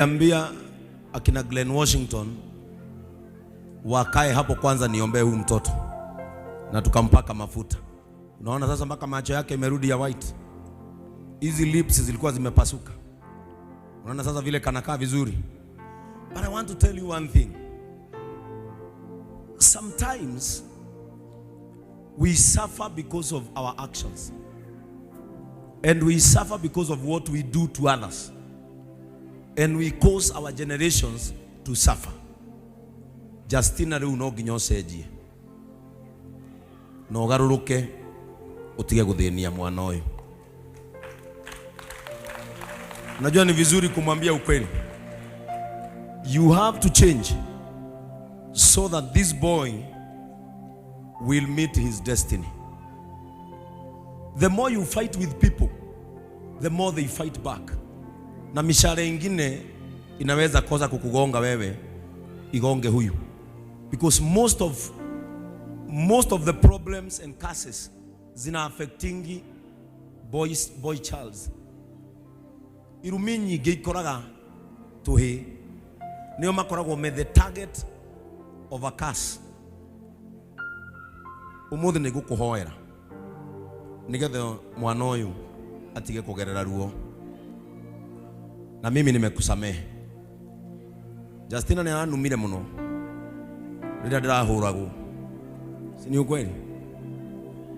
Ambia akina Glenn Washington wakae hapo kwanza, niombee huyu mtoto, na tukampaka mafuta. Unaona sasa mpaka macho yake imerudi ya white, hizi lips zilikuwa zimepasuka. Unaona sasa vile kanakaa vizuri. But I want to tell you one thing. Sometimes we suffer because of our actions, and we suffer because of what we do to others, and we cause our generations to suffer. Justina, rĩu no nginya ũcenjie na ũgarũrũke, ũtige gũthĩnia mwana ũyũ. Najua ni vizuri kumwambia ukweli. You have to change so that this boy will meet his destiny. The more you fight with people, the more they fight back. Na mishale ingine inaweza kosa kukugonga wewe, igonge huyu. Because most of the problems and curses zina affectingi boys, boy childs. Irumi nyingĩ ikoraga tũhĩ nĩo makoragwo me the target of a curse. Ũmũthĩ nĩ ngũkũhoera nĩgetha mwana ũyũ atige kũgerera ruo, na mimi nimekusamehe. Justina nĩ aranumire mũno rĩrĩa ndĩrahũragwo, si ni ukweli?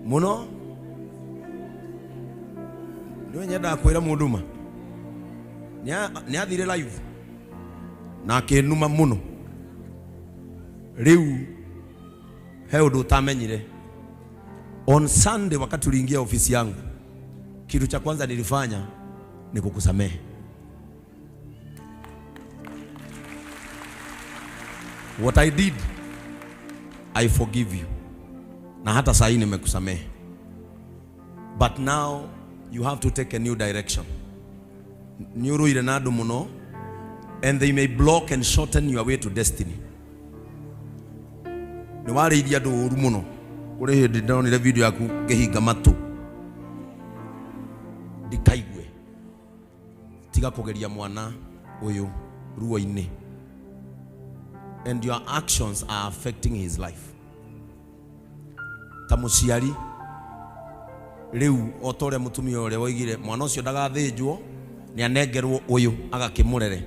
Mũno nĩwe nyendaga kwĩra mũndũ ma nĩ athire live na akĩnuma mũno. Rĩu he ũndũ ũtamenyire. On Sunday wakati uliingia ofisi yangu, kitu cha kwanza nilifanya ni kukusamehe. What I did, I forgive you, na hata saa hii nimekusamehe, but now you have to take a new direction. Nĩ ũrũire na andũ mũno, and they may block and shorten your way to destiny. Nĩ warĩirie andũ ũru mũno. Kũrĩ hĩndĩ ndonire video yaku ngĩhinga matũ ndikaigue. Tiga kũgeria mwana ũyũ ruo-inĩ, and your actions are affecting his life. Ta mũciari rĩu, o ta ũrĩa mũtumia ũrĩa woigire mwana ũcio ndagathĩnjwo, nĩ anengerwo ũyũ agakĩmũrere.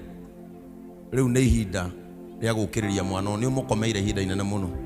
Rĩu nĩ ihinda rĩa gũkĩrĩria mwana ũyũ, nĩ ũmũkomeire ihinda inene mũno.